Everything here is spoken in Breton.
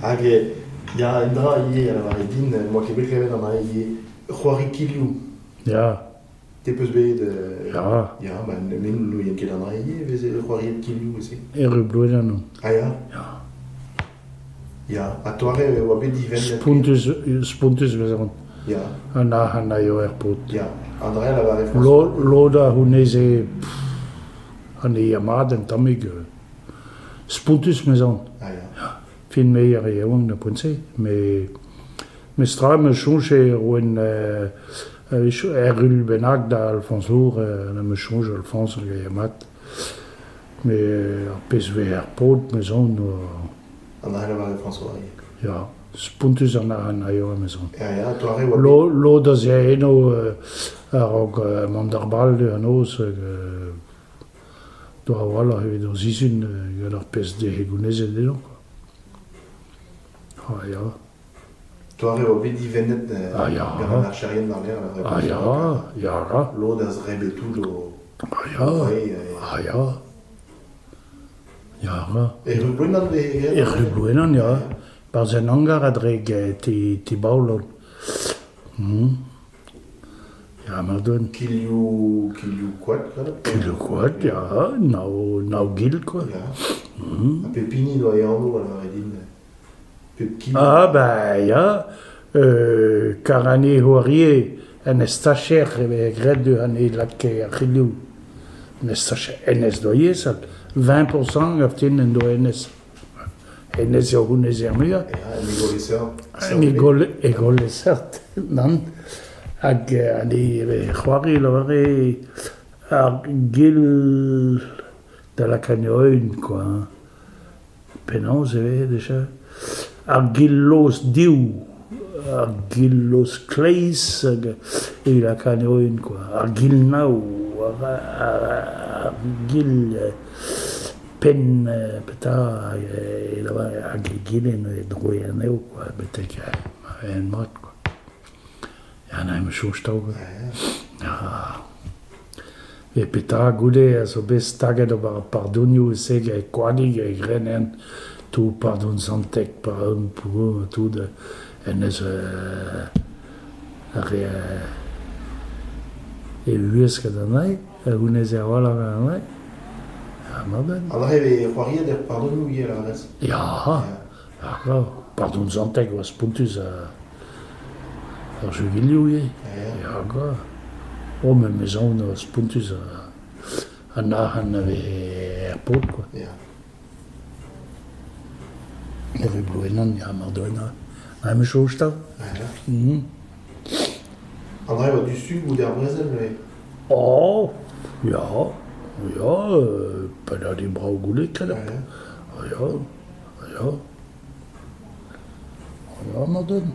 Hag ya, un dra ivez a lavare din, 'moa ket bet klevet an dra ivez, c'hoari kilhoù. Ya. Te 'peus bet... Ya. Ya, ba me n'ouien ket an dra ivez e veze c'hoariet kilhoù e-se. Erru Blouenan on. Ah ya? Ya. Ya, ha toare e oa bet divennet... Spontus, spontus 'vezont. Ya. An arc'hant a eo er paotr. Ya, an dra a lavare François. Lod a c'houneze an ea mat un tammig. Spontus 'mezaon. Ah ya. Fin me ar re yaouank da poent-se. Met mestra 'm eus soñj e roen erru bennak da Alfonso, 'm eus soñj Alfonso hag a ya mat. Met ar pezh 'vez er paotr 'mezaon An dra a lavare François ivez. Ya, spontus an arc'hant a yoa 'mezaon. Ya, ya, doare oa bet. Lod a 'z ae eno a-raok mont d'ar bal an noz hag doa a-walc'h evit o sizhun gant ar pezh dezhe gounezet eno kwa. Ah ya. Doare oa bet divennet Ah ya. gant an archerien war-lerc'h. Ah ya, ya. Lod a zrebe tout o... Ah ya, ah ya. Ya. Erru Gwennan veze graet? Erru Gwennan, ya. Barzh en hangar a-drek ti, ti Baolon. Ya, mar doan. Kilhoù, kilhoù koad, graet? Kilhoù koad, ya, nav, nav gil, quoi. Ya. Ha pep hini doa e anv, a lavare din. Pep ki. Ah, ben ya, kar an c'hoarie en estacher e veze graet deus an lakae ar c'hilhoù. En estacher, hennezh doa ivez, 20% gav din en doa hennezh. Hennezh eo honnezh er muiañ. E golle seurt, nann. Hag an e c'hoari lavare ar gil da lakaat eeun kwa. Penaos e veze deja? Ar gil-loz div, ar gil-loz kleiz hag evit lakaat eeun kwa. Ar gil-nav, ar gil Penn petra e lavare hag egile neuze droe anezho kwa betek ma vezent mat kwa. Ya neuze 'm eus soñj taol kwa. Ya. E petra goude a zo bet staget ober ar pardonioù e-se e Koadig e Grenenn tout pardon Santeg, pardon Plougoñ tout hennezh ar re e vuhez gant an ae. Honnezh a-walc'h gant an Ah, ma ben. An dra e vez c'hoariet er pardonioù ivez, a lârez? Ya, ya, pardon Santeg oa spontus ar juvilioù ivez. Ya, kwa. Oh, met me zaon oa spontus an arc'hant a vez er paotr, quoi. Ya. E Blouenan, ya, mar doena. Ah, me soñj 'ta. Ya. An dra e oa diouzhtu goude ar brezel neuze? Oh, ya, ya, pennadig brav goude, kredabl. Ya, ya. Ya, ma den.